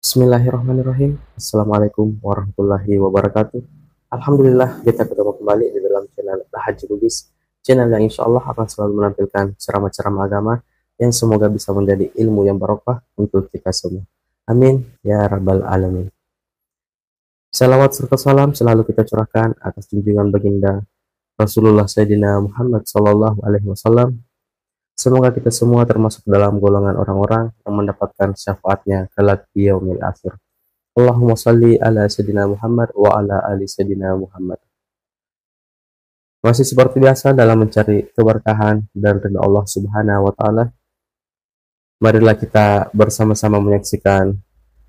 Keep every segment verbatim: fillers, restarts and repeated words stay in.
Bismillahirrahmanirrahim. Assalamualaikum warahmatullahi wabarakatuh. Alhamdulillah, kita ketemu kembali di dalam channel Al Haji Bugis, channel yang insya Allah akan selalu menampilkan ceramah-ceramah agama yang semoga bisa menjadi ilmu yang barokah untuk kita semua. Amin ya rabbal alamin. Salawat serta salam selalu kita curahkan atas junjungan baginda Rasulullah Sayyidina Muhammad sallallahu alaihi wasallam. Semoga kita semua termasuk dalam golongan orang-orang yang mendapatkan syafaatnya kelak di yaumil akhir. Allahumma salli ala Sayyidina Muhammad wa ala ali Sayyidina Muhammad. Masih seperti biasa dalam mencari keberkahan dan ridha Allah Subhanahu wa Ta'ala, marilah kita bersama-sama menyaksikan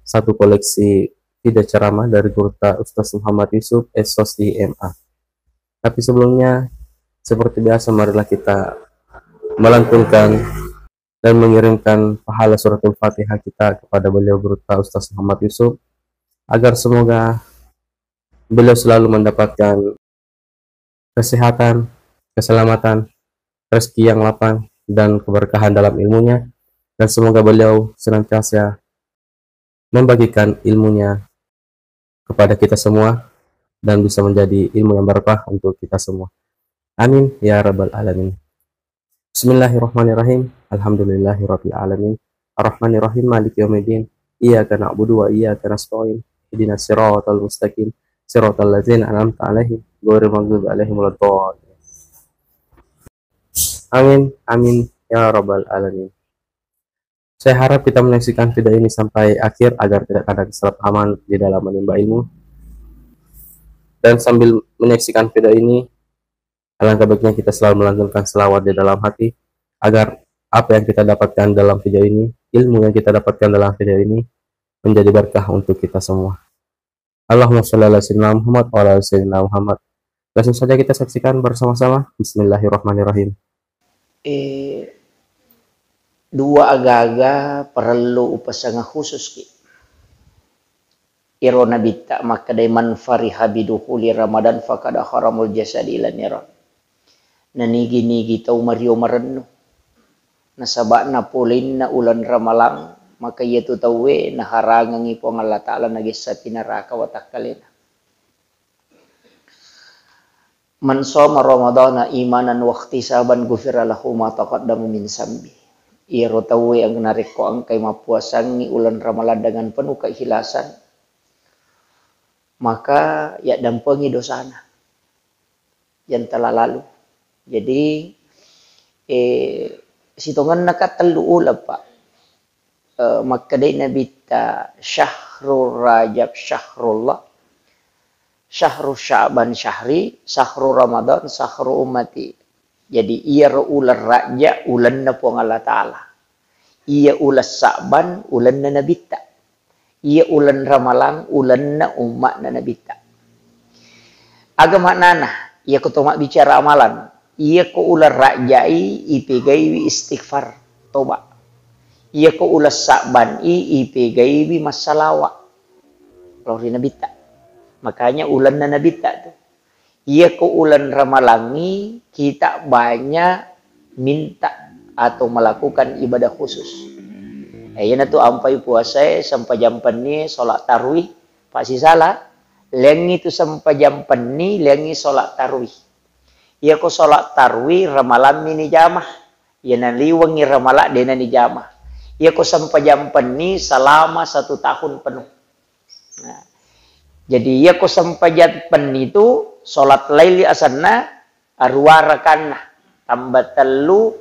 satu koleksi video ceramah dari Gurutta Ustaz Muhammad Yusuf, S Sos I M A. Tapi sebelumnya, seperti biasa, marilah kita melantunkan dan mengirimkan pahala suratul Fatihah kita kepada beliau Gurutta Ustaz Muhammad Yusuf, agar semoga beliau selalu mendapatkan kesehatan, keselamatan, rezeki yang lapang, dan keberkahan dalam ilmunya, dan semoga beliau senantiasa membagikan ilmunya kepada kita semua dan bisa menjadi ilmu yang barokah untuk kita semua. Amin ya rabbal alamin. Bismillahirrahmanirrahim. Alhamdulillahirabbil alamin. Arrahmanirrahim. Maliki yaumiddin. Iyyaka na'budu wa iyyaka nasta'in. Ihdinas siratal mustaqim. Siratal ladzina an'amta 'alaihim ghairil maghdubi 'alaihim waladdallin. Amin, amin ya rabbal alamin. Saya harap kita menyaksikan video ini sampai akhir agar tidak ada kesalahpahaman di dalam menimba ilmu. Dan sambil menyaksikan video ini, alangkah baiknya kita selalu melantunkan selawat di dalam hati agar apa yang kita dapatkan dalam video ini, ilmu yang kita dapatkan dalam video ini menjadi berkah untuk kita semua. Allahumma shalli ala sayyidina Muhammad wa ala ali sayyidina Muhammad. Langsung saja kita saksikan bersama-sama. Bismillahirrahmanirrahim. Eh, dua agaga parellu upasanga khusus ki. Iro nabitta makkedai, "Man fariha bidukhuli Ramadan faqad haramul jasadi ila niran." Nanigi-nigi tau mario marennu nasaba napolinna uleng Ramalang, maka iyatu tauwe naharangengngi Puang Allah Ta'ala nagessapi naraka watakkalena. "Man shoma Ramadhana imanan wahtisaban ghufira lahu ma taqaddama min zambi." Iyaro tauwe ang-, narekko engkai mappuasangngi uleng Ramalang dengan penuh keikhlasan, maka yaddampengi dosana yang telah lalu. Jadi, eh, sitongenna ka tellu uleng, Pak. Eh, makkedai Nabitta, "Syahrul Rajab syahrullah, syahru Sya'ban syahri, syahru Ramadan syahru ummati." Jadi, iyaro uleng Rajab ulenna Puang Allah Ta'ala. Iya uleng Sa'ban ulenna Nabitta. Iya uleng Ramalang ulenna umma'na Nabitta. Aga maknana? Iyako to mabbicara amalan, iyako uleng Rajai ipegaiwi istighfar, toba. Iyako uleng Sa'ban i ipegaiwi massalawa lao ri Nabitta. Makanya ulenna Nabitta tu. Iyako uleng Ramalangngi kita banyak minta atau melakukan ibadah khusus. Eh, iyanatu ampai puasae, sempajang penni, sholat tarwih, Pak Sisala, lengngi tu sempajang penni, lengngi sholat tarwih. Iyako sholat tarwih, Ramalammi ni jamah. Iya naliwengngi Ramala, dena ni jamah. Iyako sempajang penni, selama satu tahun penuh. Nah, jadi iyako sempajang penni tu sholat laili asenna arua rakanna, tambah tellu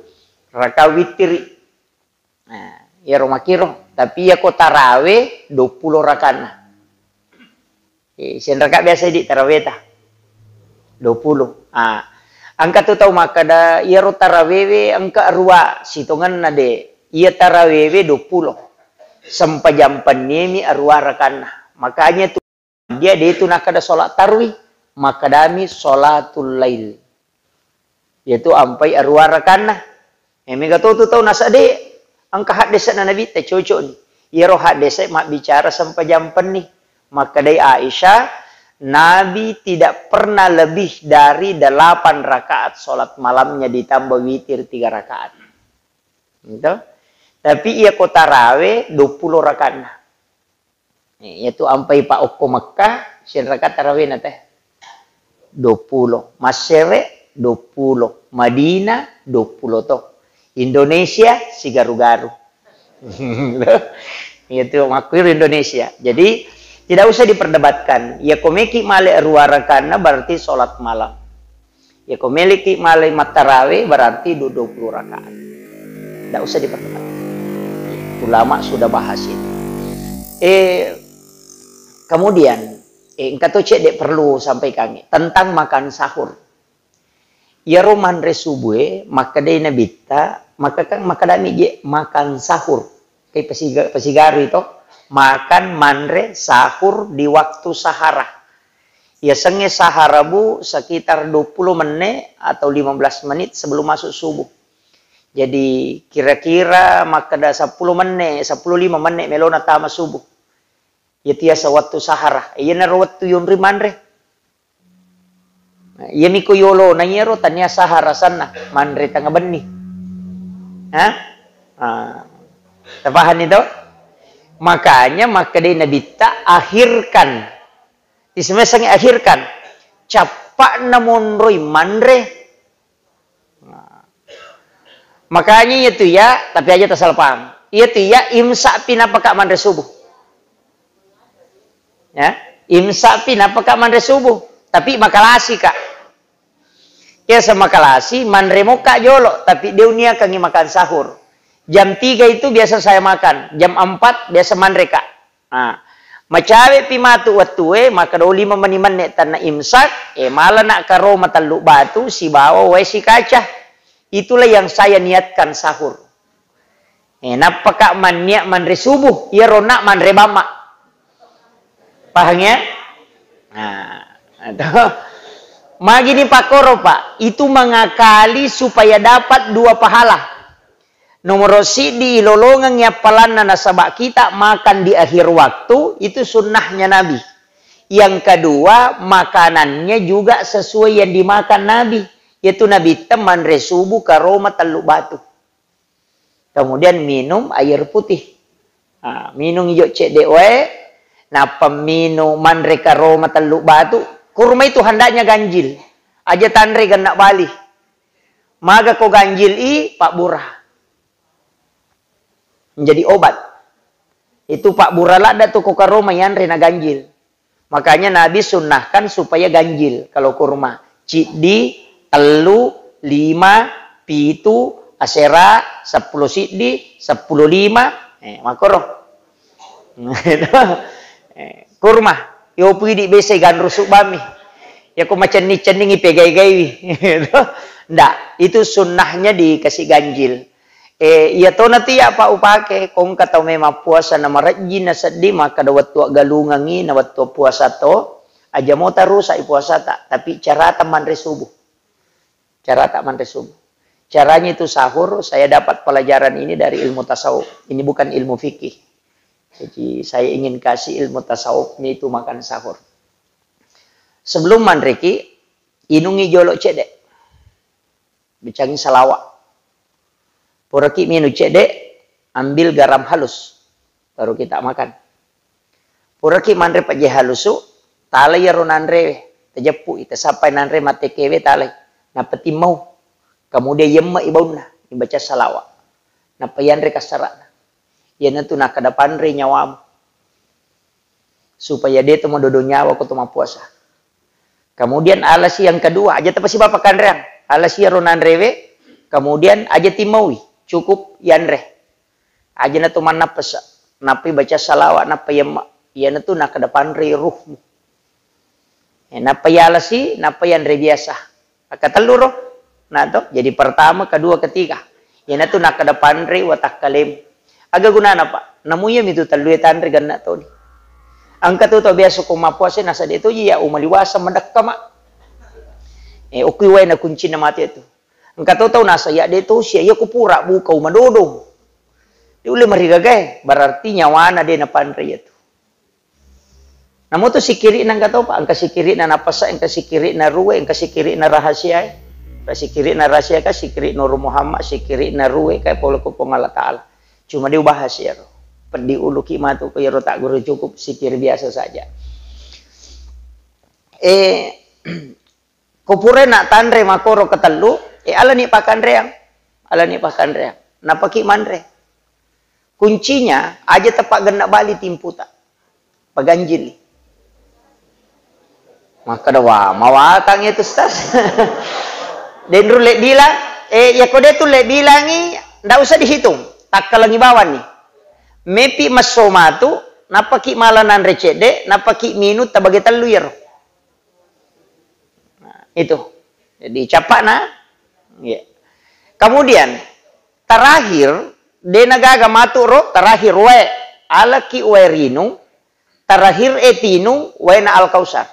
raka witiri. Nah, iyaro makiro, tapi iyako tarawe duappulo rakanna. Eh, sianraka biasa di taraweta? Duappulo. Ah, engka tu tau makkeda, iyaro tarawewe engka arua, sitongenna de. Iya tarawewe duappulo. Sempajang penniemi arua rakanna. Makanya tu dia de tu nakkeda sholat tarwih, makkedami sholatul lail. Yaitu ampai arua rakanna. Eh, mega to tu tau nasade engka haddese'na Nabitta cocok ni. Iyaro haddese mabbicara sempajang penni. Makkedai Aisyah, Nabi tidak pernah lebih dari delapan rakaat sholat malamnya ditambah witir tiga rakaat. Gitu. Tapi iyako tarawe duappulo rakanna. Iyatu ampai pa okko Mekka, siaga rakaat tarawihna teh? Duappulo. Massere, duappulo. Madinah, duappulo to. Indonesia, sigaru-garu. Iyatu makkuiro Indonesia. Jadi, tidak usah diperdebatkan. Iya ko meki male rua rakaatna berarti sholat malam. Iya ko meleki male mattarawe berarti du-, dua puluh rakaat. Tidak usah diperdebatkan. Ulama sudah bahas itu. Eh, kemudian, eh, engka to cedde perlu sampaikan tentang makan sahur. Iyaro manre subuhe, makkedai Nabitta, maka kan makkedami je makan sahur. Kai pasiga-, pasigarui to, makan, manre, sahur di waktu sahara. Yasengnge sahara, Bu, sekitar dua puluh menit atau lima belas menit sebelum masuk subuh. Jadi kira-kira makkeda seppulo menne, seppulo lima menne melona tama subuh. Iya tiasa wettu sahara. Iyanaro wettu yonri manre. Nah, iyami ko yolona iyaro tania sahara sanna, manre tengnga benni. Hah? Ah. Tapahanni to? Makanya makkedai Nabitta, akhirkan. Isemesangi akhirkan. Cappa'na monroi manre. Nah. Makanya iyatu iya, tapi aja tasalpang. Iyatu iya imsak pi napaka manre subuh. Ya, imsak pi napaka manre subuh. Tapi makalasi ka. Biasa makalasi, manre moka jolo, tapi de uniakangi makan sahur. Jam tiga itu biasa saya makan, jam empat biasa manre ka. Ah, macawe'pi matu wettue, makkeda lima meni menne tanna imsak, eh, malana karoma tellu batu sibawa wae sikaca. Itulah yang saya niatkan sahur. Eh, nappaka manniat manre subuh, iyarona manre bamma. Paham ya? Nah, itu. Magini pakkoro, Pak, itu mengakali supaya dapat dua pahala. Nomoro siddi, ilolongengngi appalanna nasaba kita makan di akhir waktu, itu sunnahnya Nabi. Yang kedua, makanannya juga sesuai yang dimakan Nabi, yaitu Nabitta manre subuh karoma tellu batu. Kemudian minum air putih. Nah, minum ijo cedde wae, nappa minum manre karoma tellu batu. Kurma itu hendaknya ganjil. Aja tanre genna bali. Maga ko ganjil i, pabbura. Menjadi obat. Itu pabbura ladda tu ko karoma yanre na ganjil. Makanya Nabi sunnahkan supaya ganjil kalau kurma. Ciddi, tellu, lima, pitu, asera, seppulo siddi, seppulo lima. Eh, makkoro. Eh, kurma. Yo pidi bese ganru subami. Ya ko macenning-cenningi pegai-gaiwi. Ndak, itu sunnahnya dikasih ganjil. Eh, iya tona tu ya, Pak, upake, ko engka tau memang puasa na marejjing na seddi, makkeda wettu aggalungengngi na wettu puasa to, aja mo tarusak i puasata, tapi carata manre subuh. Carata manre subuh. Caranya itu sahur, saya dapat pelajaran ini dari ilmu tasawuf. Ini bukan ilmu fikih. Jadi saya ingin kasih ilmu tasawufnya itu makan sahur. Sebelum manreki, inungi jolo cedde. Bicangi salawa. Puraki minung cedde, ambil garam halus, baru kita makan. Puraki manre pejje halusu, talai iyaro nanrewe, tajeppui, tasappai nanre mattekewe, talai, nappa timmau. Kemudian yemme'i baunna, ibaca salawa. Nappa yanre kassara'na. Iyanatu nakkeda panrei nyawamu. Supaya de to madodo nyawa ko to mappuasa. Kemudian alasi yang kedua, aja tapasiba pakkanreang. Alasi iyaro nanrewe, kemudian aja timmaui, cukup yanre. Aja na to mannappesa, nappai baca salawa, nappa yemma. Iyanatu nakkeda panrei ruhmu. Eh, nappa yalasi, nappa yanre biasa. Akkatellu ro. Nah to, jadi pertama, kedua, ketiga. Iyanatu nakkeda panrei watakkalemu. Aga gunana, Pak? Namu iyami tu tellue tanre genna toni. Engka tu tau biasa ko mappuasa nasa de toji ya umaliwasa madekka, Mak. Eh, okui wae na kuncinna mate tu. Engka to tau nasa ya de tosi ya, iya ko pura buka umadodong. De ulle marigagae, berarti nyawana de napanre iyatu. Namo tu sikiri'na engka to, Pak, engka sikiri'na napasa, engka sikiri'na ruwe, engka sikiri'na rahasiae. Engka sikiri'na rahasia ka, sikiri Nur Muhammad, sikiri'na ruwe ka pole ko Puang Allah Taala. Cuma de ubahas iyaro. Peddi uluki matu ko iyaro tagguru, cukup zikir biasa saja. Eh, ko pura na tanre makkoro ketellu, eh, alani pakkanreang. Alani pakkanreang. Napaki manre. Kuncinya, aja tepaggenna bali timputa. Paganjili. Makkeda, "Wah, mawatang itu, Ustaz." Denru le bilang, eh, ya ko de tu le bilangi, ndak usah dihitung. Takkalengi bawanni. Mepi messo matu, napaki mala nanre cedde, napaki minung tabage tellu iyaro. Nah, itu. Jadi, capakna. Iya. Kemudian, terakhir, dena gaga matu ro, terakhir wae. Alaki wae rinung, terakhir e tinung, waena Al-Kausar.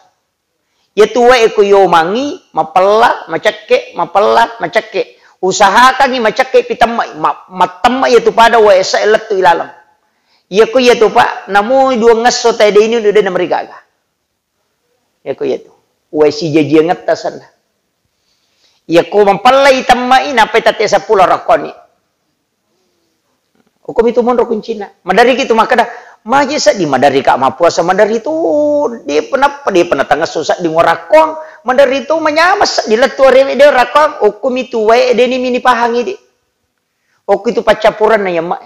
Iyatu wae ko yomangi, mapella, macekke, mapella, macekke. Usahakangi macekke pi temmai, ma-, mattemma iyatu pada wae esa lettu ilaleng. Iyako iyatu, Pak, namo duangngesso tae de inung, de namarigaga. Iyako iyatu. Wae sijajiangetta senna. Iyako mapellai temmai, nappai tette seppulo rakkoni. Okkomi tu monro kuncina. Maderri ki tu makkeda, maje seddi maderri ka mappuasa maderri tu, de penappa, de pena tangesso seddi ngorakkong, maderri tu manyameng seddi lettu arewe de rakkong, okkomi tu wae de ni mini pahangi di. Okko itu paccappurenna yamma.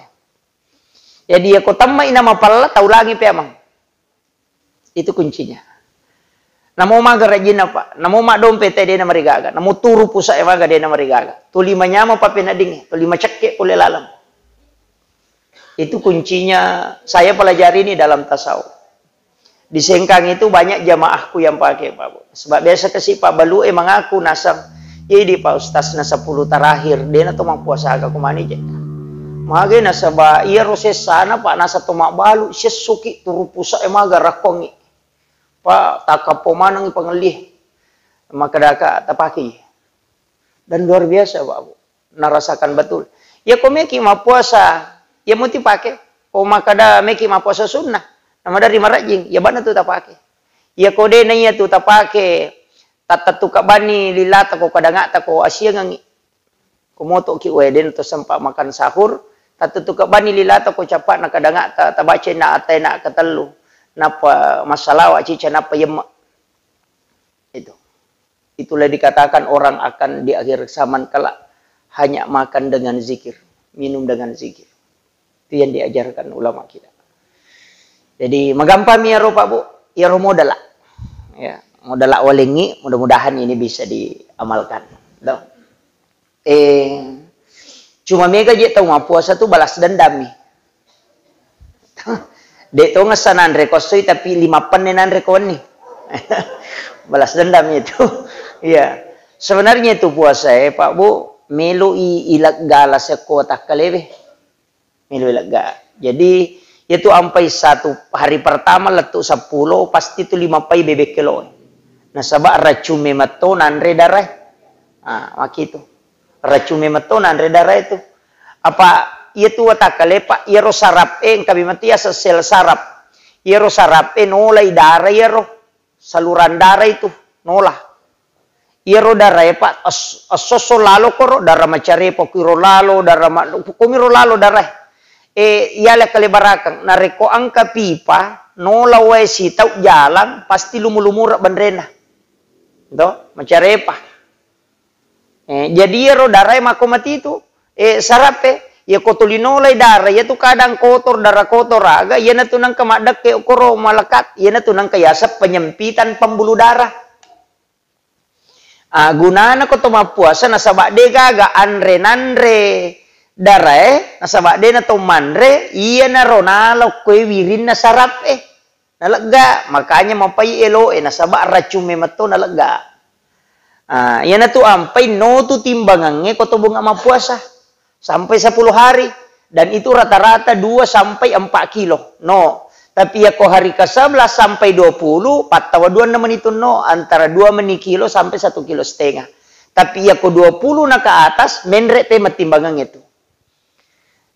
Jadi, yako temmai na mapella, taulangi pe amang. Itu kuncinya. Namo maga rajinna, Pak. Namo maddompe te dena marigaga. Namo turu pusa'e maga dena marigaga. Tuli manyameng papeneddingnge, tuli macekke pole laleng. Itu kuncinya saya pelajari ini dalam tasawuf. Di Sengkang itu banyak jamaahku yang pakai, Pak Bu. Sebab biasa kasi Pak Balu e mengaku naseng, "Iya di Pak Ustaz na sepuluh terakhir, dena to mappuasa aga kumani je." Mage nasaba iyaro sessana, Pak, nasa to mabbalu, sessuki turu pusa'e maga rakkongi. Pak, takappo manengi pangelli. Makkedaka tapaki. Dan luar biasa, Pak Bu. Narasakan betul. Iya ko meki mappuasa, iya muti pake. Ko makkeda meki mappuasa sunnah, na maderri marajing, iya bana tu tapake. Iya ko de na iya tu tapake, tattettu kabani lilata ko kadangata ko asiangengi. Ko moto ki wae den to sempat makan sahur, tattettu kabani lilata ko capakna kadangata, tabaca na atena ketellu. Nappa massalawa cica nappa yemma. Itu. Itulah dikatakan orang akan di akhir zaman kelak hanya makan dengan zikir, minum dengan zikir. Itu yang diajarkan ulama kita. Jadi, magampang mi iyaro, Pak Bu, iyaro modala. Ya, modala walengi, mudah-mudahan ini bisa diamalkan. Tuh. Eh, cuma mega je tau mappuasa tu balas dendam mi. De to ngessa nanre ko essoi, tapi lima penne nanre ko wenni. Balas dendam itu. Iya. Sebenarnya itu puasa, eh, Pak Bu, melo i ileggala sekko takkalewe. Melo ilegga. Jadi, itu ampai satu hari pertama lettu seppulo, pasti tu lima pai bebek kelo. Nasaba racung memetto nanre darae. Ah, makitu. Racung memetto nanre darae tu. Apa iya tu watakkale, Pak, iyaro sarap e, engka memang tu yaseng sel sarap. Iyaro sarap e nolai dara iyaro, saluran dara itu nola. Iyaro darae, Pak, es-, esso-esso lalo koro, dara macarepa kuiro lalo, dara ma-, kumiro lalo darae. E, iyale kalebarakeng, narekko engka pipa, nola wae sitau jalang, pasti lumu-lumura benrena. To, macarepa. Eh, jadi iyaro darae makko matitu, eh, sarappe, iyako tuli nolai dara, iyatu kadang kotor, dara kotor aga, iyanatu nengka maddekke okoro malekat, iyanatu nengka yaseng penyempitan pembuluh darah. Ah, gunana ko to mappuasa nasaba de gaga anre nanre darae, nasaba de nato manre, iyanaro nalo koe wirinna sarappe. Nalegga, makanya mapai eloe, nasaba racung memetto nalegga. Ah, iyanatu ampai notu timbangangnge ko to bunga mappuasa sampai sepuluh hari, dan itu rata-rata dua sampai empat kilo. No. Tapi yako hari ke sebelas sampai dua puluh, pattawa dua menitu no, antara dua meni kilo sampai satu kilo setengah. Tapi yako dua puluh na ke atas, menre pe mattimbangangnge tu.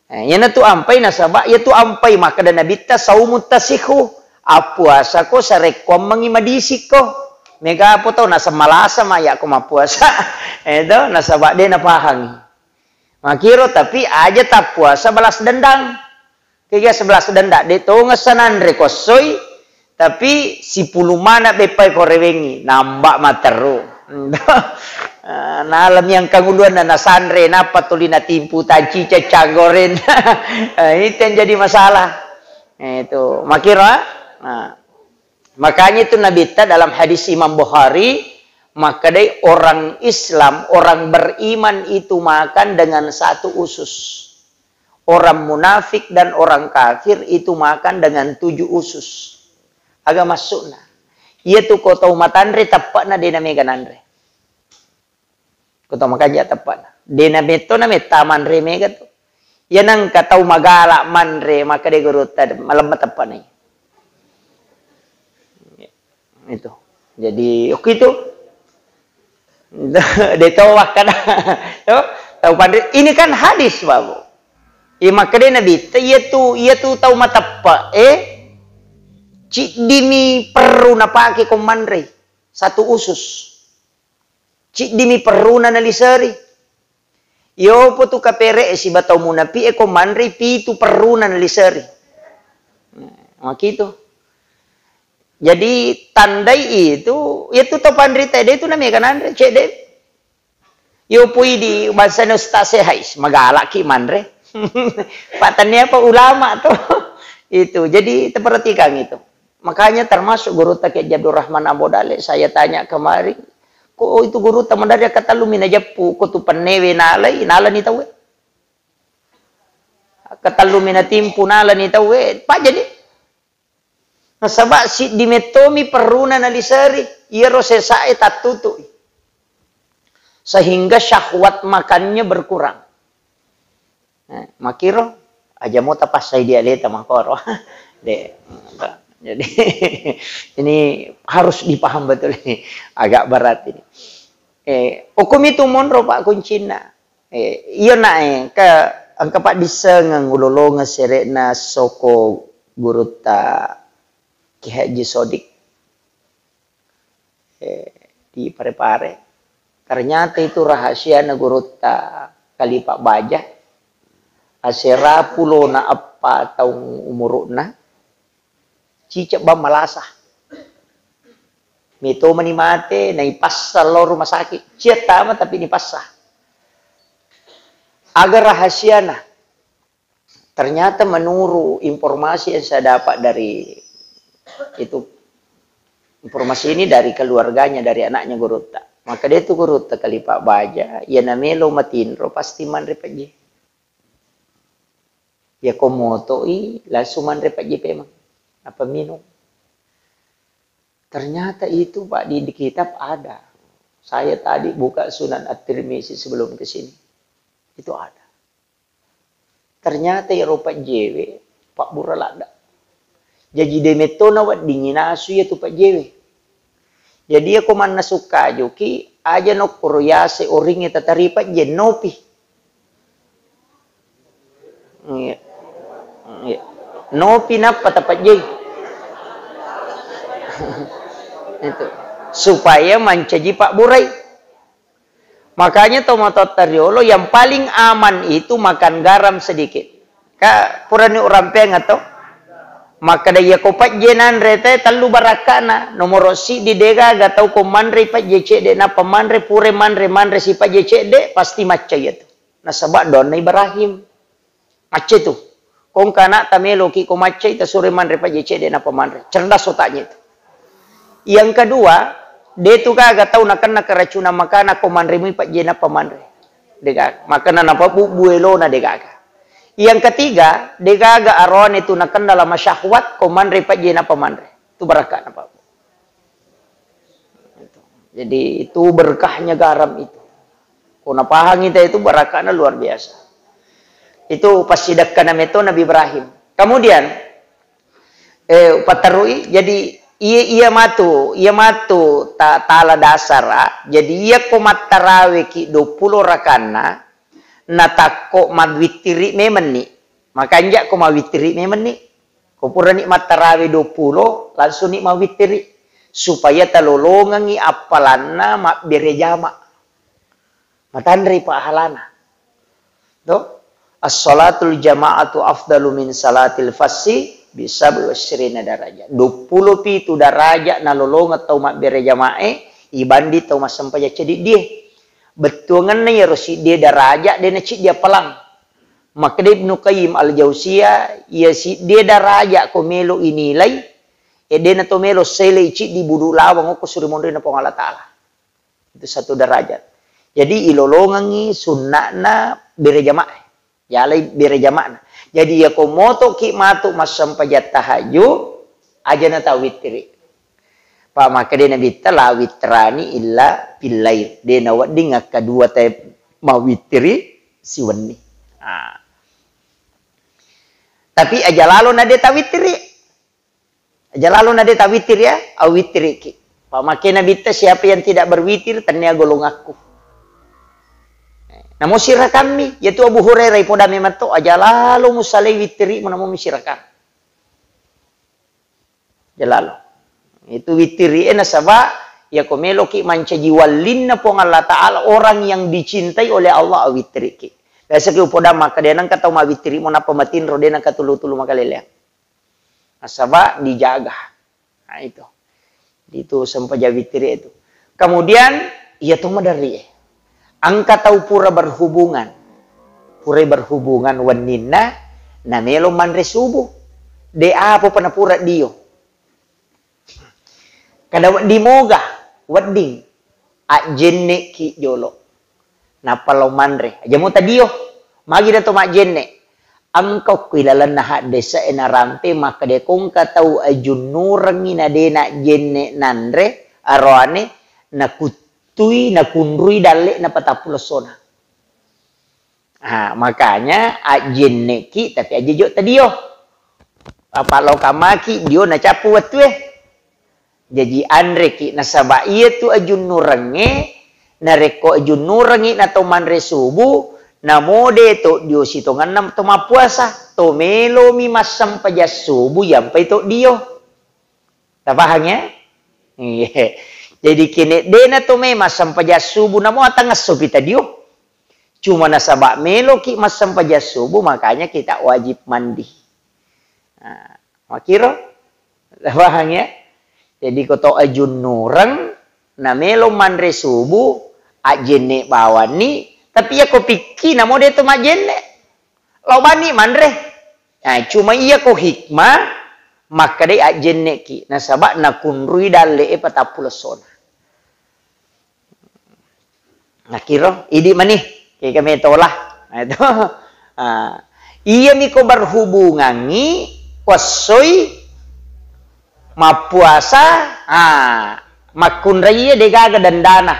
Eh, iyanatu ampai nasaba, iyatu ampai makkeda Nabitta, "Saumu tasihu." Appuasako sarekkuammengngi madisikko. Mega apa tau naseng malasa ma iyako mappuasa. Eh, to, nasaba de napahangi. Makiro, tapi aja tappuasa balas dendam. Kega sebelas denda, de tongeng sananre kossoi, tapi sipulung mana beppai ko rewengi, nambah materru. Eh, nalami angkang uluanna nasanre, nappa tuli natimpu tancica canggoren. Eh, itu yang jadi masalah. Eh, itu. Makiro, ah. Nah. Makanya itu Nabitta dalam hadis Imam Bukhari, makkedai orang Islam, orang beriman itu makan dengan satu usus. Orang munafik dan orang kafir itu makan dengan tujuh usus. Aga maksudna? Iya tu ko tau matanre teppe'na de namega nanre. Ko tau makanja teppe'na. De nametto nametta manre mega tu. Iya nengka tau magala manre, maka de gurutta malemma teppe'na. Itu. Jadi, oke itu. De tau wakkada. Yo, tau panre. Ini kan hadis, Babu. Iya, makkedai Nabitta, iya tu, iya tu tau mateppe, eh, ciddimi perru napake ko manre. Satu usus. Ciddimi perruna naliseri. Yopo tu kapere e siba tau munapi e ko manre pitu perruna naliseri. Nah, makitu. Jadi tandai itu, itu tau panrita de tu namega nanre, cedde. Yo pui di bangsana ustaz sehat, magalaki manre. Pak tania apa ulama tuh. Itu. Jadi perhatikan itu. Makanya termasuk gurutta Kiai Abdul Rahman Abu Dale, saya tanya kemarin, kok itu gurutta madari katellu mi najeppu, ko tu pennewe nalai, nalani tauwe. Katellu mi natimpu nalani tauwe, pajani. Nasaba siddi mettomi perruna naliseri, iyaro sesae tattutui. Sehingga syahwat makannya berkurang. Eh, makiro, aja mo tapassai dialeta makoro. De, jadi, ini harus dipaham betul ini. Agak berat ini. Eh, hukum itu monro, Pak, kuncinna. Eh, iya, nak, eh, ke, engka paddissengeng ulolongeng sere'na soko gurutta Ki Haji Sodik. Eh, di Pare-Pare. Ternyata itu rahasiana gurutta Kalipa Baja. Asera pulona eppa taung umuru'na, cicek bang malasa. Meto mani mate, naipassa lao rumah sakit. Cia tama tapi nipassa. Aga rahasiana? Ternyata menurut informasi yang saya dapat dari itu, informasi ini dari keluarganya, dari anaknya gurutta. Maka dia itu gurutta Kalipa Baja, iya namelo matinro pasti manre pejje. Iya ko motoi langsung manre pejje pemeng. Apa minum? Ternyata itu, Pak, di, di kitab ada. Saya tadi buka Sunan At-Tirmizi sebelum ke sini. Itu ada. Ternyata iyaro pejjewe pabbura ladda. Jaji de metto naweddingi nasu iyatu pejjewe. Jadi iyako mannasu kajuki, aja nokkoro yase oringnge tatari pejje, nopi. Iya. Iya. Nopi nappa tapejjei. Itu. Supaya mancaji pabburai. Makanya tomatoatta riolo yang paling aman itu makan garam sedikit. Ka purani urampeang atau? Makkeda iyako pejje nanre te tellu barakkana. Nomoro siddi degaga tau ko manre pejje cedde nappa manre, pura manre, manre si pejje cedde, pasti macca iyatu. Nasaba doanna Ibrahim. Macca tu. Ko engka anakta meloki ko maccai, tasuroi manre pejje cedde nappa manre. Cerdas otaknya itu. Yang kedua, de tu gaga tau nakenna keracunan makanan ko manre mui pejje nappa manre. De gaga. Makanna nappa bubbu elona de gaga. Yang ketiga, de gaga aroane tu nakenna lama syahwat ko manre pejje nappa manre. Tu barakka nappa. Jadi, itu berkahnya garam itu. Ko napahangi te itu, barakana luar biasa. Itu passidekkana meto Nabi Ibrahim. Kemudian, eh, paterui, jadi iya, iya matu, iya matu ta-, tala dasara. Jadi, iya ko mattaraweki dua puluh rakanna, natakko mawittiri memenni. Makanja ko mawittiri memenni. Ko purani mattarawe dua puluh, langsung ni mawittiri. Supaya talolongengi appalanna mabbere jama. Matanrei pahalana. To? As-salatul jama'atu afdalu min salatil fassi bi sab'i wa isyrina darajah. Duappulo pitu darajat nalolongeng tau mabbere jama'e ibanding tau massempajang cediddie. Bettuangenna iyaro siddie darajat de naciddi appalang. Makkeda Ibnu Qayyim Al-Jauziyah, iya siddie darajat ko melo inilai, e de nato melo selei ciddi budu lawang okko suri monrina Puang Allah Ta'ala. Itu satu derajat. Jadi ilolongengngi sunna'na bere jamaah. Yalai bere jama'na. Jadi yako motoki matu massempajang tahajud, aja na tawittiri. Pa makkeda Nabitta, "La witrani illa fil lail." De nawedding akkadua te mawittiri siwenni. Ah. Tapi aja lalo na de tawittiri. Aja lalo na de tawitir ya, awittiriki. Pamake Nabitta, "Siapa yang tidak berwitir, tennia golongakku." Namo sirakammi, yaitu Abu Hurairah ipoda memang to, aja lalo musalai wittirimu namo misirakang. Aja lalo. Itu wittiri e nasaba yako meloki mancaji wallinna Puang Allah Ta'ala, orang yang dicintai oleh Allah, awittiriki. Biasa ki upoda maka de nengka tau mawittirimu nappa matinro de nengka tulu-tulu makaleleang. Nasaba dijaga. Nah, itu. Itu sempajang wittiri itu. Kemudian, iya to maderri e. Engka tau pura berhubungan. Purai berhubungan wenninna, namelo manre subuh. De apa pa napura dio. Kada wedding moga, wedding. Ajjenneki jolo. Nappa lao manre. Aja mo tadio. Magi dato majjenne. Engka okko ilalenna haddese'e narampe makkeda ko engka tau ajunnurengngi na de najjenne nanre, aroane nakuttui, nakunrui dalle'na patappulo essona. Ah, makanya ajjenneki tapi aja jo tadio. Apa lao kamaki dio nacappu wettue. Jaji anreki nasaba iyatu ajunnurengnge, narekko ajunnurengngi na to manre subuh, namo de to dio sitongenna to mappuasa, to melomi massempajang subuh yampai to dio. Tapahang ya? Iya. Jadi kene dena to me massempajang subuh namo atangesso pi tadio. Cuma nasaba meloki massempajang subuh, makanya kita wajib mandi. Nah, makiro? Paham ya? Jadi ko to ajunnureng, na melo manre subuh, ajjenne bawanni, tapi iya ko pikki namo de to majjenne. Lao banni manre. Nah, cuma iya ko hikmah, makkedai ajjenneki, nasaba nakunrui dalle e patappulo essona. Nakiro, idi mani, kega metola. Nah, itu. Ah, iyami ko berhubungangi, wassoi, mappuasa, ah, makkunraiye degaga dandana.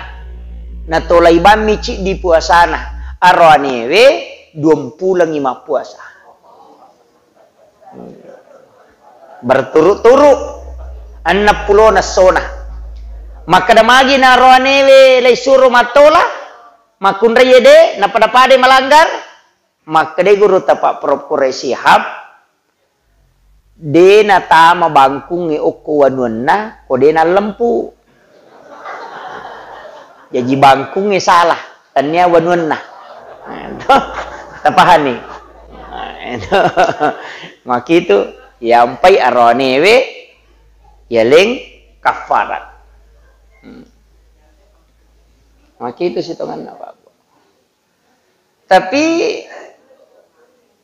Natolai bammi ciddi puasana. Aroanewe duampulengi mappuasa. Berturut-turut enneng pulona essona. Makkeda magi na roanewe leisuro mattola, makkunrai ede, napada-padai malanggar? Makkedai gurutta Pak Prof Quraish Shihab, de natama bangkungnge okko wanuanna, ko de nallempu. Jaji bangkungnge salah, tennia wanuanna. Nah, itu. Tapahani? Nah, itu. Makitu, yampai aroanewe, yaleng kafarat. Hmm. Makitu sitonganna, Pak. Tapi,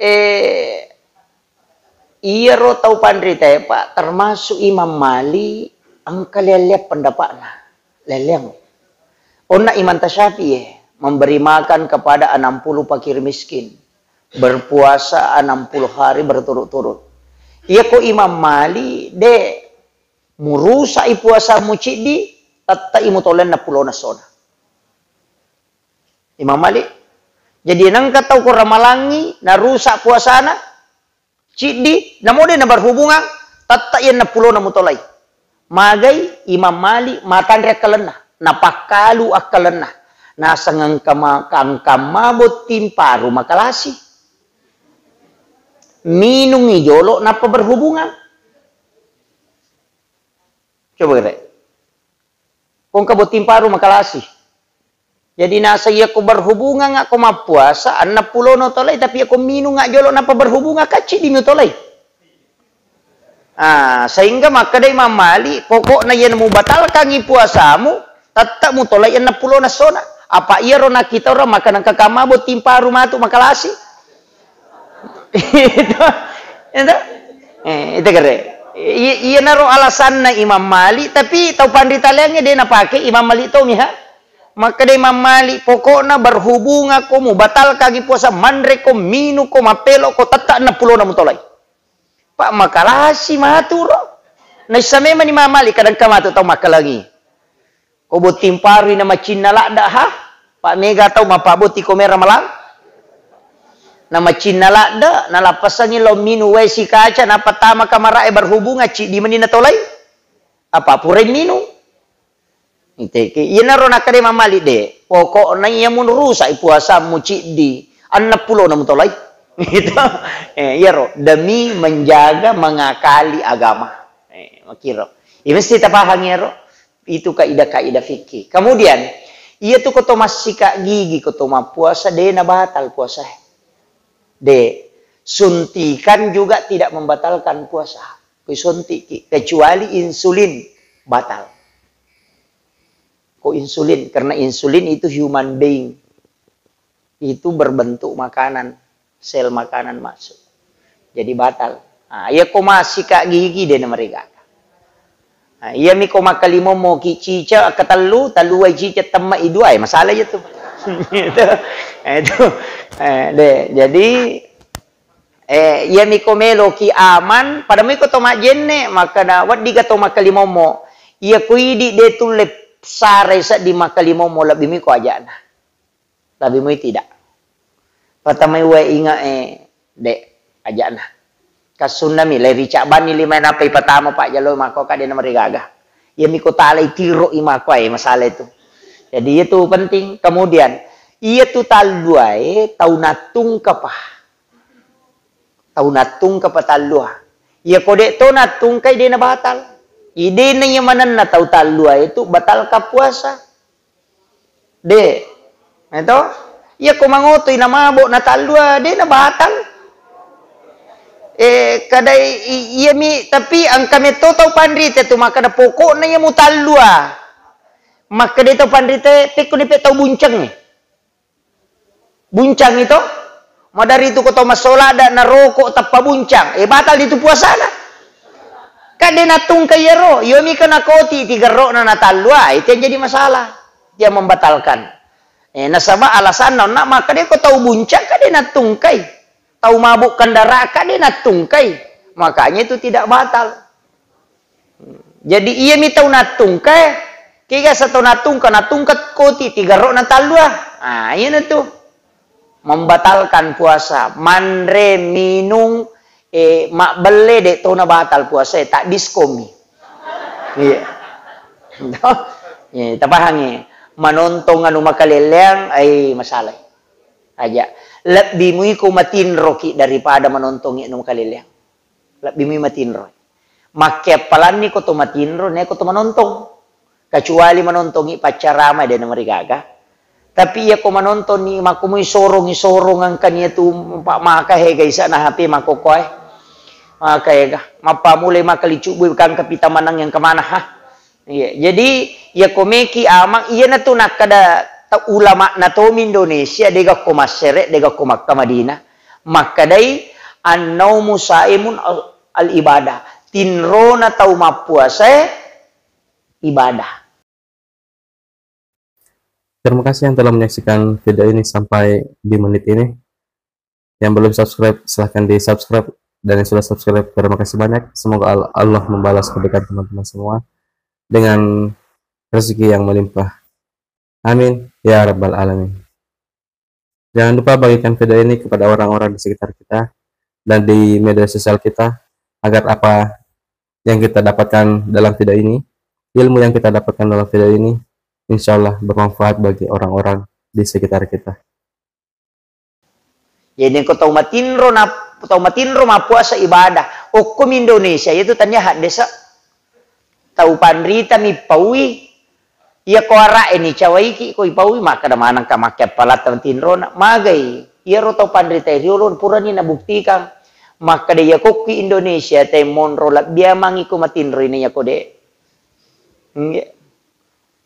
eh, iyaro tau panritae, Pak, termasuk Imam Malik, engka lea-lea pendapatna. Lea-leang. Onna Imam Tasyafi'i, memberi makan kepada enam puluh fakir miskin, berpuasa enam puluh hari berturut-turut. Iya ko Imam Malik, de, murusak i puasamu ciddi, tettai mutoleng enneng pulona essona. Imam Malik. Jadi nengka tau ko ramalangi narusak puasana ciddi, namo de naberhubungan, tette iya enneng pulona mutolai. Magai Imam Malik matanre akkalenna, napakkalu akkalenna. Naseng engka ma-, engka ma botting paru makalasi. Minungi jolo nappa berhubungan. Coba kira. Ko engka botting paru makalasi. Jadi naseng iyako berhubungang ko mappuasa, enneng pulo no tolai, tapi iyako minung jolo nappa berhubungang, kacci di mutolai. Ah, sehingga makkeda Imam Malik, pokokna iyana mubatalkangngi puasamu, tette mutolai enneng pulo na sona. Apa iyaro nakkita orang makanang kakama botting paru matu makalasi. Itu, itu, eh, itu kere. I-, iyanaro alasanna Imam Malik, tapi tau panritaleangnge de napake Imam Malik to miha. Makkeda Imam Malik, pokokna berhubungang ko, mubatalkangngi puasa, manre ko, minung ko, mappelo ko, tette enneng pulo na mutolai. Pak, makalasi maturo. Naissa memang ni Imam Malik kadang ka matu tau makkalangi. Ko botting parui na macinna ladde ha? Pak, mega tau mappabotti ko mera malang. Na macinna ladde, na lappasangi lo minung wae sikaca, nappa tama kamarae berhubungang, ciddi meni na tolai. Apa purai minung? Iteki. Iyanaro nakkeda Imam Malik, de. Pokokna iya mun rusak puasammu ciddi, enneng pulo na mutolai. Gitu. Eh, iyaro demi menjaga, mengakali agama. Eh, makiro. Iya mesti tapahang iyaro. Itu kaidah-kaidah fikih. Kemudian, iya tu ko to massika gigi, ko to mappuasa, de na batal puasa. De, suntikan juga tidak membatalkan puasa. Kui suntiki, kecuali insulin, batal. Ko insulin, karena insulin itu human being. Itu berbentuk makanan, sel makanan masuk. Jadi batal. Ah, iya ko massika gigi de na marigaga. Ah, iya mi ko makkalimommo ki cicak ketellu, tellu wai cicak temma i dua, eh, masalah iya tu. Itu, eh, itu, eh, de. Jadi, eh, iya mi ko melo ki aman, pada mi ko to majenne, makkeda wedding ga to makkalimommo. Iya ko idi de tulle sarai seddi makkalimommo, lebbi mi ko ajana. Tapi mui tidak. Patamai wae inga e, de, ajana. Kassunna mi, le rica banni lima nappa ipatama pajjalo mako ka de na marigaga. Iya mi ko talai tiro i mako e masalah itu. Jadi itu penting. Kemudian, iya tu talluae tau nattungka pa. Tau nattungka pa tallua. Iya ko de to nattungkai de na batal. Idena iya manenna tau tallua itu batal ka puasa. De. Eto? Iya ko mangotoi na mabo na tallua, de na batal. Eh, kadai i-, iya mi, tapi engka metto tau panrita tu makkeda pokokna iya mutallua. Makkeda tau panrita, pekko ni pe tau bunceng. Buncang itu, madari tu ko to massola ada naroko tappa buncang, eh, batal itu puasana. Kan de nattungka iyaro, iyo mi kena koti tigerrokna na tallua, itu yang jadi masalah. Dia membatalkan. Eh, nasaba alasanna onna maka de ko tau buncang ka de nattungkai. Tau mabuk kendaraan ka de nattungkai. Makanya itu tidak batal. Jadi, iya mi tau nattungka, kega sa tau nattungka, nattungka koti tigerrokna tallua. Ah, iyana tu. Membatalkan puasa, manre, minung, eh, mabbelle, de tona batal puasa, eh, tak diskomi. Iya. Iya, tapahangi. Manontong anu makaleleang, ai masalah. Aja. Lebbi mui ko matinroki daripada manontongi anu makaleleang. Lebbi mui matinro. Makkeappalanni ko to matinro, ne ko to manontong. Kecuali manontongi paccarama de na marigaga. Tapi iya ko manontongi, makko mui sorongi sorong engkani tu pa maka hega isana H P makko koe. Maka hega. Mappamulai maka licubbui kangka pita manang yang kemana ha. Iya, jadi iya ko meki amang, iyana tu nakkeda ta-, ulama na tomi Indonesia, dega ko Massere, dega ko Makkah Madinah. Makkedai, "An-naumu saimun al-, al-ibadah." Tinrona tau mappuasae ibadah. Terima kasih yang telah menyaksikan video ini sampai di menit ini. Yang belum subscribe, silahkan di-subscribe. Dan yang sudah subscribe, terima kasih banyak. Semoga Al-, Allah membalas kebaikan teman-teman semua dengan rezeki yang melimpah. Amin. Ya Rabbal Alamin. Jangan lupa bagikan video ini kepada orang-orang di sekitar kita dan di media sosial kita, agar apa yang kita dapatkan dalam video ini, ilmu yang kita dapatkan dalam video ini, insya Allah bermanfaat bagi orang-orang di sekitar kita. Jadi ko tau matinro na, tau matinro mappuasa ibadah. Okkomi Indonesia, itu tania haddesa. Tau panrita mi paui, Iya ko ara'e ni cawaiki ko ipaui, makkeda manengka makkeppalatta matinrona. Magai, iyaro tau panrita riolo purani nabuktikang. Makkeda iya kokki Indonesia te monro labbia mangi ko matinroi na iya ko de. Nggih.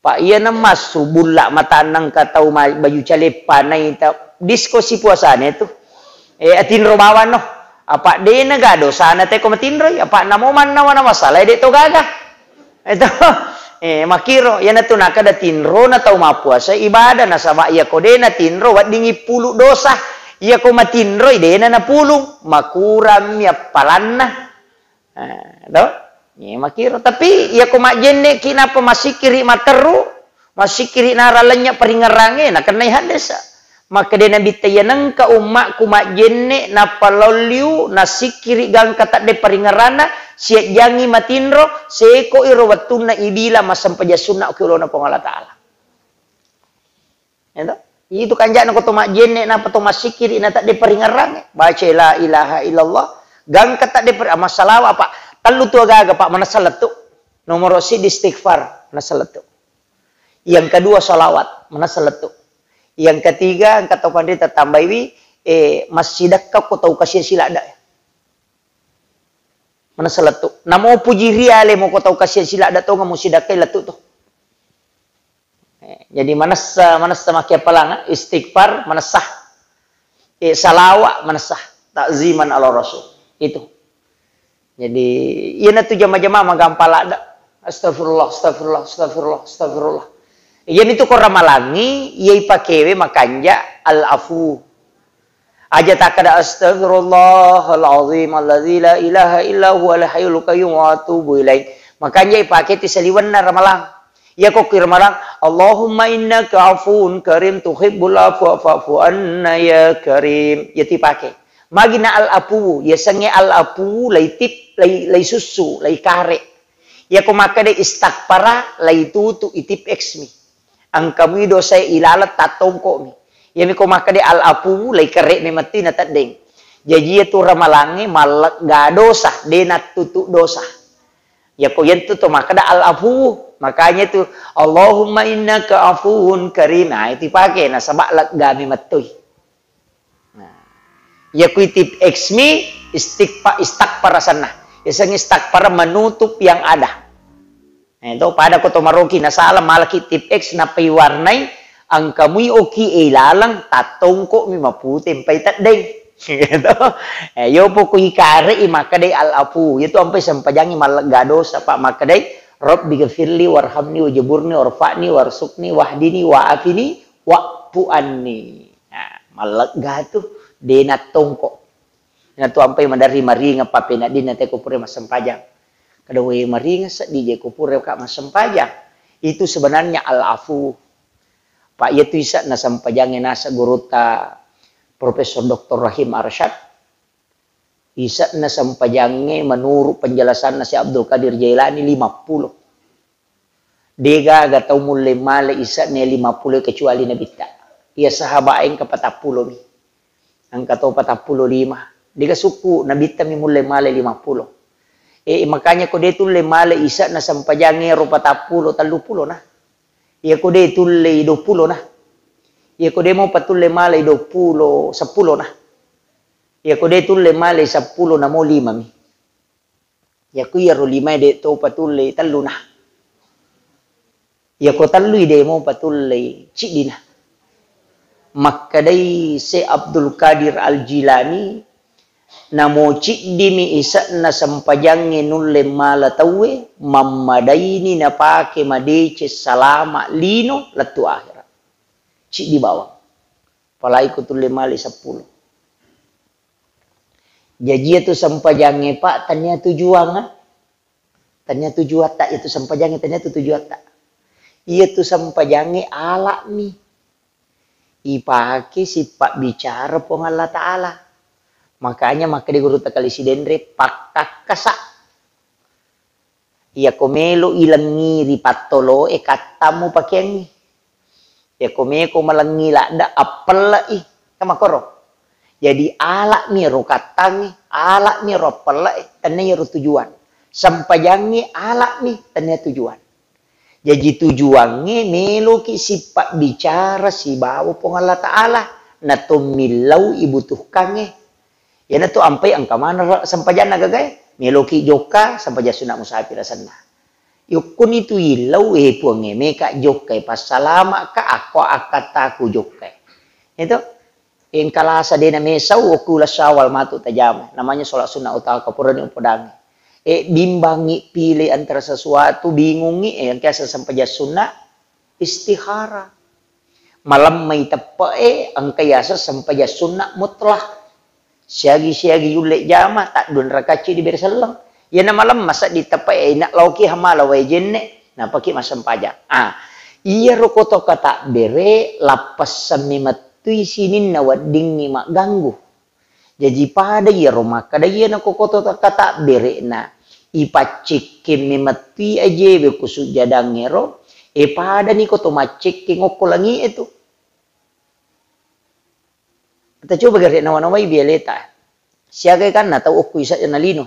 Pak, iya nemmassu bulla matanna engka tau ma-, baju caleppa naita disko sipuasana itu. Eh, atinro bawang no. Apa dena ga dosana te ko matinroi, apa namo mannawa na masalah de to gaga. Itu. Eh, makiro, iyanatu nakada tinrona tau mappuasa ibadah, nasaba iya ko dena tinro weddingi pulu dosa. Iya ko matinroi dena napulung, makurammi appalanna. Eh, to? Iya, makiro. Tapi iya ko majjenneki nappa massikkiri matteru, massikkiri nara lenya paringerrange, nakennai haddesa. Makkeda Nabitta, iya nengka ummakku majjenne nappa lao liu nassikkiri gangka tadde paringerranna, siajjangi matinro, seko iro wettunna ibila massempajang sunna ki olona Puang Allah Taala. Ya toh? Itu kanja'na ko to majjenne napa to massikkiri na tadde paringerrange. Baca la ilaha illallah, gangka tadde per-, massalawa apa? Tellu tu agaga, Pak, manessa lettu. Nomoro siddi istighfar, manessa lettu. Yang kedua salawat, manessa lettu. Yang ketiga, engka to panrita tambaiwi, eh, massidekka ko tau kasiang siladda. Manessa lettu. Namo puji riale mo ko tau kasiang siladda tonga mo sidakkai lettu to. Eh, jadi manessa, manessa makkeappalang, istighfar, manessa. Eh, salawa, manessa. Ta'ziman ala Rasul. Itu. Jadi, iyanatu jama-jama magampang ladda. Astagfirullah, astagfirullah, astagfirullah, astagfirullah. Iyanitu ko ramalangi, iya ipakewe makanja al-afu. Aja takkada, "Astaghfirullahal azim alladzi la ilaha illa huwal hayyul qayyum wa atubu ilaih." Makanja ipake ti saliwenna ramalang. Iya ko ki ramalang, "Allahumma innaka afuwun karim tuhibbul afwa fa'fu anna ya karim." Iya tu ipake. Magi na al-afuwu, yasengnge al-afuwu laitip-, lai-, laisussu, laikare. Iya ko makkeda istakfara, laitutu, itip X mi. Engkamui dosae ilaleng tattongko'mi. Iyami ko makkeda al-afuwu, laikere'mi metti nateddeng. Jaji iyatu ramalangnge mallegga dosa, de nattutu dosa. Yako yentu to makkeda al-afuwu. Makanya tu, "Allahumma innaka afuwun karim." Nah, itu ipake, nasaba leggami mettui. Nah, iya ku itip X mi, istikfa-, istakfar asenna. Yasengnge istakfar menutup yang ada. Eh, to, pada ko to maroki nasala malaki tip X nappa iwarnai, engkamui oki e ilaleng, tattongko mi mapute mpai teddeng. Gitu. Eh, yo poko ikare i makkedai al-afu, itu ampai sempajangi mallegga dosa, Pak, makkedai, "Rabbi ghafirli warhamni wajaburni warfa'ni warsukni wahdini wa'afini wa'fu anni." Nah, mallegga tu, de nattongko. Natu ampai maderri maringeng pappeneddinna te ko pura massempajang. Kada we maringeng seddi je ko pura ka massempajang. Itu sebenarnya al-afu. Pak, iya tu ise'na sempajangnge naseng gurutta Profesor Doktor Rahim Arsyad. Ise'na sempajangnge menurut penjelasanna Syekh Abdul Qadir Jailani lima puluh. Degaga tau mulle male ise'na lima puluh kecuali Nabitta. Iya sahaba engka patappulo mi. Engka to patappulo lima. Dega sukku Nabitta mi mulle male lima puluh. Eh, makanya ko de tulle male ise'na sempajangnge ro patappulo, telluppulo na. Iya ko de tulle i duappulo na. Iya ko de mo patulle male i duappulo, seppulo na. Iya ko de tulle male seppulo namo lima mi. Iya ko iyaro limae de to patulle telluna. Iya ko tellui de mo patulle ciddina. Makkedai Syekh Abdul Qadir Al-Jilani, namo ciddimi ise'na sempajangnge nulle mala tauwe, mammadaini napake madeceng salama lino lettu akhirat. Ciddi bawang. Apalagi ko tulle male seppulo. Jaji iyatu sempajangnge, Pak, tania tujuang, ah. Tania tujuatta, iyatu sempajangnge tania tu tujuatta. Iyatu sempajangnge ala'mi. Ipake sipabbicara Puang Allah Ta'ala. Makanya makkeda gurutta Kali Sidenre, pakkakkasa. Iyako melo ilengngi ri pattoloe, kattang mupakeangngi. Iyako meko malengngi ladde, appelle'i. Kan makkoro. Jadi, ala'mi ro kattangnge, ala'mi ro appelle'e, tennia ro tujuan. Sempajangnge ala'mi, tennia tujuan. Jaji tujuangnge meloki sipabbicara sibawa Puang Allah Ta'ala, na to millau ibutuhkangnge. Iyanatu ampai engka maneng sempajanna gagae, meloki jokka sempajang sunna musafir asenna. Yukkuni tu illau, eh, Puangnge, meka jokkai, passalama'ka, akko akkattaku jokkai. Itu. Engka lasa dena mesau, okku uleng Syawal matu tajama. Namanya sholat sunnah utama, kapurani upodangi. Eh, bimbangi pilih antara sesuatu, bingungi, eh, yang biasa sempajang sunnah, istihara. Malemmai teppe'e, engka yaseng sempajang sunnah mutlak. Siagi-siagi yulle jama, taddua rakacci dibere selleng. Iyana malemma seddi teppe'e, ina laoki hamala wae jenne, napaki massempajang. Ah, iyaro koto katabbere, lappessemmi mettui sininna weddingngi magganggu. Jaji pada iyaro makkeda iyana ko koto katabbere'na, ipaccekkemmi mettui ajewe ku sujjadangngero, e padani koto maccekkeng okko langi'e tu. Tacoba gare nawa-nawai bialeta. Siaga kanna tau okko isa na lino.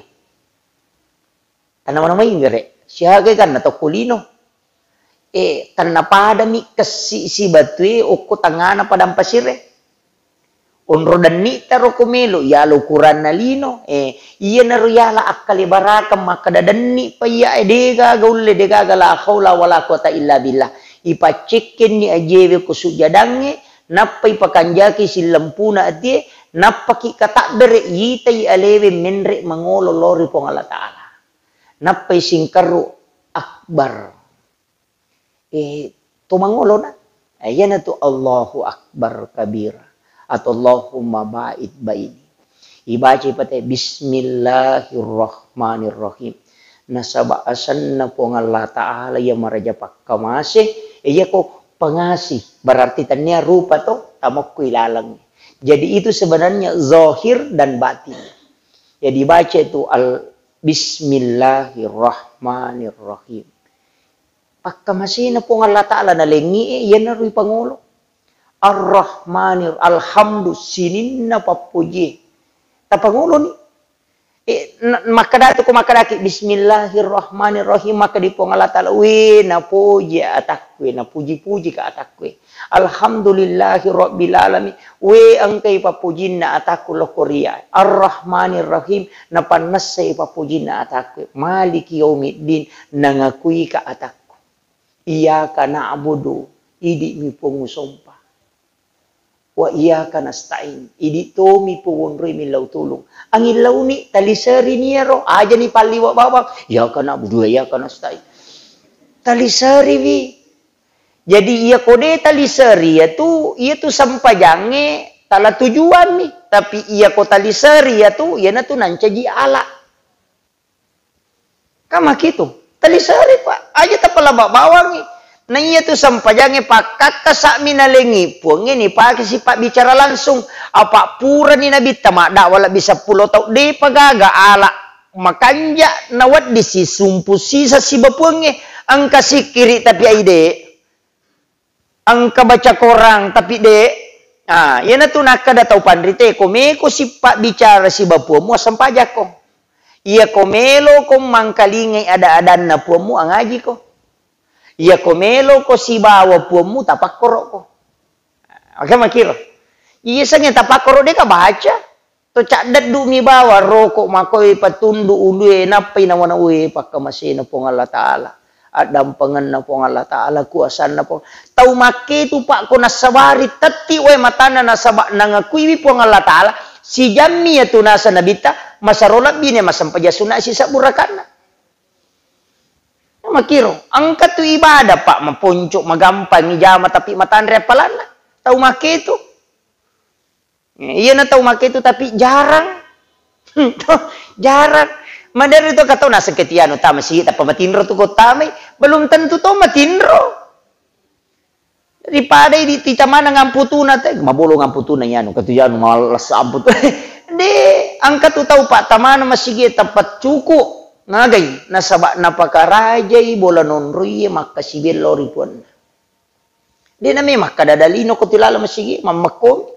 Tanawa-nawai gare. Siaga kanna tau okko lino. Eh, tennapadami kessi sibatue okko tangngana padang pasire. Onro denni'ta ro ko melo, yala ukuranna lino. Eh, iyanaro yala akkalebarakeng makkeda denni pa iya, eh, degaga ulle, degaga la haula wala quwata illa billah. Ipaccekkenni ajewe ko sujjadangnge, nappa ipakanjaki sillempuna atie, nappaki katabbere, yitai alewe menre mangolo lao ri Puang Allah Ta'ala. Nappai singkerru akbar. Eh, to mangolona? Eh, iyanatu Allahu Akbar kabira. Atau Allahumma ba'id baini. Ibaca ipate, Bismillahirrahmanirrahim. Nasaba asenna Puang Allah Ta'ala iya maraja pakkamase, eh, iya ko pengasih. Berarti tania rupa to, tamokku ilaleng. Jadi itu sebenarnya zahir dan batin. Jadi baca itu al Bismillahirrahmanirrahim. Pakkamasena Puang Allah Ta'ala nalengngi e, iyanaro ipangolo. Ar-Rahmanir, alhamdu, sininna pappojie. Tapangoloni. E, na-, makkadatu ko makkadaki, Bismillahirrahmanirrahim, makkadi Puang Allah Ta'ala, we, napoji atakku e, napuji-puji ka atakku e. Alhamdulillahi rabbil alamin. We, engkai pappojinna atakku lokko ria. Ar-Rahmanir Rahim, napannessai pappojinna atakku. Maliki yaumiddin, nangakui ka atakku. Iyyaka na'budu, idi'mi Puang usompa. Wa iyyaka nasta'in, idi tomi Puang wonroi millau tulung. Angin launi, taliserini iyaro, ajani palliwa bawang. Iyyaka na'budu wa iyyaka nasta'in. Taliseriwi. Jadi, iya ko de taliseri iyatu, iyatu sempajangnge tala tujuanni. Tapi iya ko taliseri iyatu, iyanatu nancaji ala. Kan makitu. Taliseri, Pak. Aja tapalaba bawangngi. Na iyatu sempajangnge pakkakkasa'mi nalengngi Puangnge nipake sipabbicara langsung. Apa purani Nabitta maddakwa lebbi seppulo taung, depa gaga ala makanja nawedding sisumpu sisa siba Puangnge. Engka sikkiri tapi aide. Engka baca korang tapi de. Ah, iyanatu nakkeda tau panrite, ko meko sipabbicara siba Puammu, assempajakko. Iya ko meloko mangkalingai ada-adanna Puammu, angajiko. Iya ko meloko sibawa Puammu, tapakkorokko. Oke, makiro. Iya sengnge tapakkoro deka baca. To caddeddu'mi bawang, roko makoi patundu ulue, nappai nawa-nawa, we, pakkamasena Puang Allah Ta'ala, addampengenna Puang Allah Ta'ala, kuasanna Puang. Tau makketu, Pak, ko nassabari tetti wae matanna nasaba nangakuiwi Puang Allah Ta'ala, sijammi iyatu nasa Nabitta, masero lebbine massempajang sunna sisebbu rakanna. Makiro, engka tu ibadah, Pak, maponco, magampang ijama, tapi matanre appalanna. Tau makketu. Eh, iyana tau makketu tapi jarang. Jarang. Maderi to katau naseng ketianu tama sigi tappa matinro tu ko tamai, belum tentu to matinro. Ripadai di titamana ngamputuna te, mabolo ngamputuna iyanu, katu iyanu males amputu. De, engka tu tau pattamana masigi tappa cuku. Nagai, nasaba napakarajai bola nonroi makkasibiang lao ri puanna. De name makkada dalino ko tilala masigi, mammekko.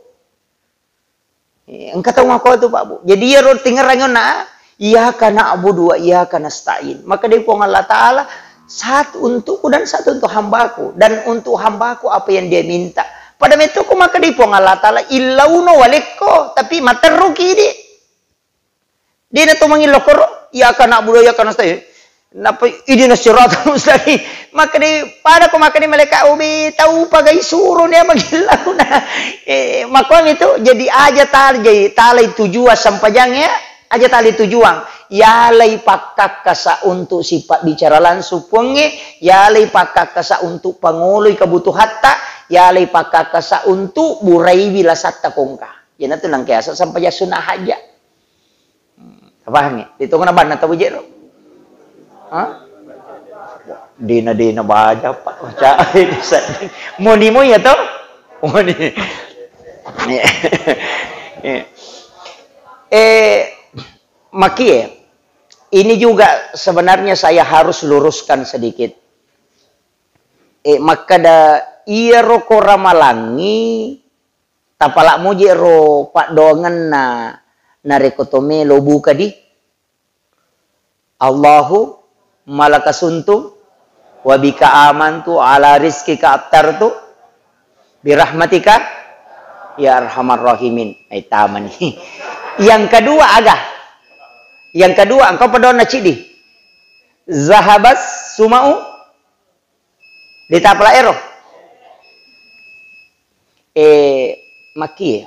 Eh, engka tau makko tu, Pak, Bu. Jadi, iyaro tingerang onna, "Iyyaka na'budu wa iyyaka nasta'in." Maka dé Puang Allah Ta'ala, Satu untukku dan satu untuk hambaku. Dan untuk hambaku apa yang dia minta. Pada metto ko makkeda Puang Allah Ta'ala, illauno walekko, tapi materruki di. Dena to mangillau koro, iyyaka na'budu wa iyyaka nasta'in. Napa ihdinash shiratal mustaqim. Makkeda, pada ko makkeda malaikat, obe tau pagai suro nia magillauna. Eh, makkuami tu, jadi aja tal-, jadi talai tujuan sampajang ya. Aja tali tujuang, yalai pakkakkasa untuk sipabbicara langsung Puangnge, yalai pakkakkasa untuk pangoloi kebutuhatta, yalai pakkakkasa untuk buraiwi lasatta kongka. Iyanatu nangkeasa sampajang sunna hajja. Hmm, tapahangngi? Ditongeng banna tau jero. Hah? Dina-dina baja, Pak. Baca. Moni mo ya to? Moni. Eh, Makie, ini juga sebenarnya saya harus luruskan sedikit. Eh, makkeda iyaro ko ramalangngi, tapala muji ro paddoangenna narekko to melo buka di. Allahumma laka suntu wa bika amantu ala rizqika aftartu birahmatika ya arhamar rahimin. Eh, tamani. Yang kedua aga? Yang kedua, engkau paddoanna ciddi. Zahabas sumau ditapala ero. Eh, makie.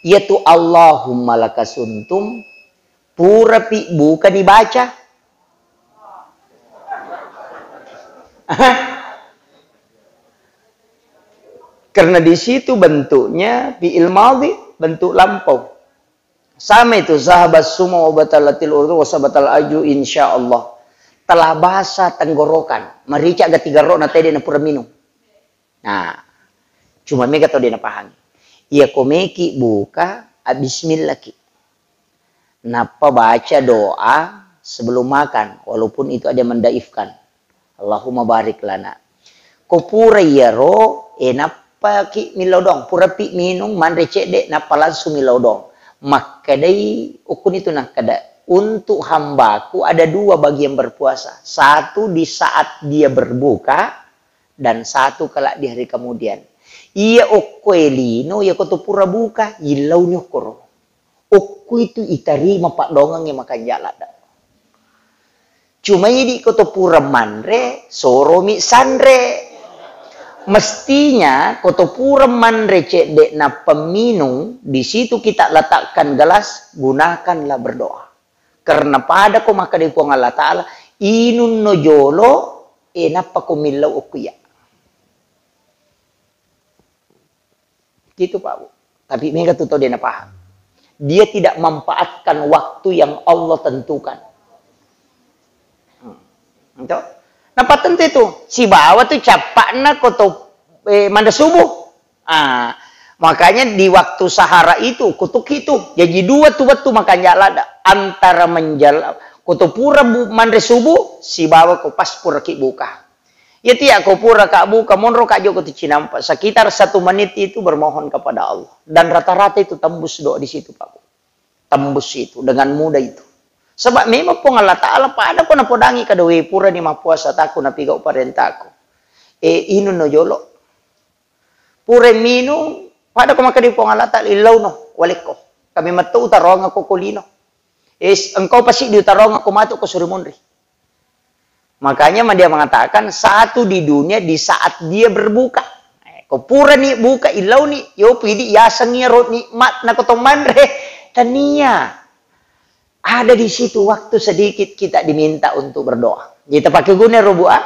Iyatu Allahumma lakasuntum purapi buka dibaca. Karena di situ bentuknya fi'il madhi, bentuk lampau. Sama itu, zahabas sumau wa batalatil urdu wa sabatal aju, insya Allah. Telah basah tenggorokan. Marica gati garro na tede na pura minum. Nah, cuma mega tau de napahangi. Iya ko meki buka, a, bismillah ki. Nappa baca doa sebelum makan, walaupun itu ada yang mendaifkan. Allahumma barik lana. Ko pura iyaro, e, nappaki millau doang, purapi minung, manre cedde, nappa langsung millau doang. Makkedai, ukkunitu nakkeda, untuk hambaku ada dua bagi yang berpuasa. Satu di saat dia berbuka, dan satu kelak di hari kemudian. Iya okko e lino, iya ko to pura buka, illauni okkoro. Okko itu itarima paddoangengnge makanja ladde. Cuma idi ko to pura manre, soromi sanre. Mestinya ko to pura manre cedde nappa minung, di situ kita letakkan gelas, gunakanlah berdoa. Karena pada ko makkeda Puang Allah Ta'ala, inunno jolo, e, nappa ko millau okko iya. Gitu, Pak Bu. Tapi mega tu tau de napaham. Dia tidak manfaatkan waktu yang Allah tentukan. Hmm. Ento? Nappa tentu itu, sibawa tu cappa'na ko to, eh, manre subuh. Ah, makanya di waktu sahara itu, kutuk itu. Jadi dua tu wettu makanja ladde antara menjal-, ko to pura bu-, manre subuh, sibawa ko pas puraki buka. Iya tiya ko pura ka buka, monro ka joko tu cinampa. Sekitar satu menit itu bermohon kepada Allah. Dan rata-rata itu tembus doa di situ, Pak. Tembus itu, dengan mudah itu. Sebab memang Puang Allah Ta'ala pada ko napodangi kada we pura ni mappuasa taku napigau parentaku. E, inunno jolo. Pura minung, pada ko makkeda Puang Allah Ta'ala, illauno, walekko. Kami metto utaroang ko kolino. E, engkau pasti diutaroang ko matu ko suri munri. Makanya ma-, dia mengatakan, satu di dunia di saat dia berbuka. Eh, ko purani buka, illauni, yo pidi yaseng iyaro nikmat na ko to manre. Tania. Ada di situ waktu sedikit kita diminta untuk berdoa. Kita pakai guna ro, Bu, ah.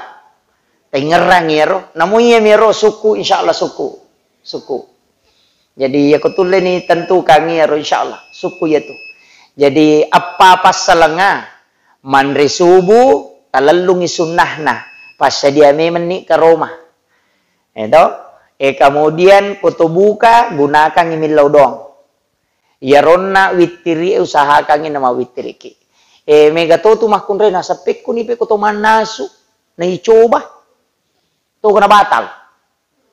Tengerang iyaro. Namu iya miro suku, insya Allah suku. Suku. Jadi, iya ko tulle ni tentukangi iyaro, insya Allah. Suku iya tu. Jadi, eppa passalengnga, manre subuh, talellungi sunnahna. Passadia memenni karoma. Eto? E, kemudian ko to buka, gunakangi millau doang. Iyaronna wittiri, usahakangi nama wittiriki. E, mega to tu makkunrai, naseppekku ni pe ko to mannasu, naicoba. To kena batal.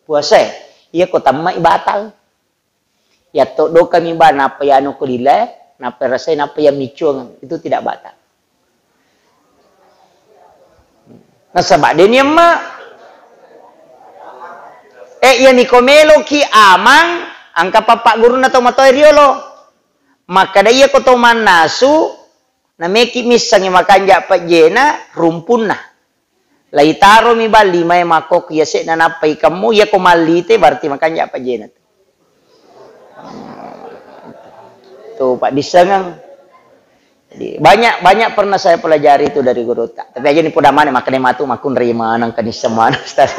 Puasae, iya ko tamma'i batal. Yatto dokami ba, nappa yanu ko lila, nappa rasai, nappa yamiccuang, itu tidak batal. Nasaba deni emma. Eh, iya niko meloki amang, angka pappa gurunna to matoa riolo. Makkada iya ko to mannasu, nameki missengi makanja pejjena rumpunna. Laitaromi bang lima e makkokki yase'na nappa ikemmu, iya ko mallite berarti makanja pejjena tu. Tu paddissengeng. Jadi, banyak, banyak pernah saya pelajari itu dari gurutta. Tapi aja ni poda mane, makanya matu makkunrai maneng, kenisseng maneng, Ustaz.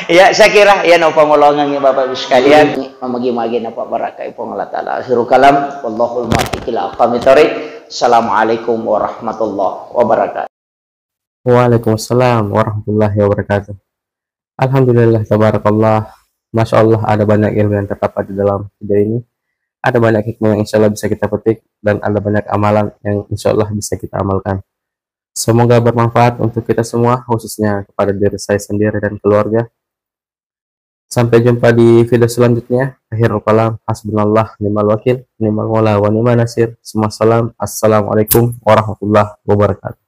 Ya, saya kira, ya, no pangolongan ya, Bapak Ibu sekalian. Mamagi-magi napa barakai Puang Allah Ta'ala. Akhirul kalam, wallahul muwaffiq ila aqwamit thariq. Assalamualaikum warahmatullahi wabarakatuh. Waalaikumsalam warahmatullahi wabarakatuh. Alhamdulillah, tabarakallah. Masya Allah, ada banyak ilmu yang terdapat di dalam video ini. Ada banyak hikmah yang insya Allah bisa kita petik, dan ada banyak amalan yang insya Allah bisa kita amalkan. Semoga bermanfaat untuk kita semua, khususnya kepada diri saya sendiri dan keluarga. Sampai jumpa di video selanjutnya. Akhirul kalam, hasbunallah, ni'mal wakil, ni'mal maula, wa ni'man nasir. Summa salam, assalamualaikum warahmatullahi wabarakatuh.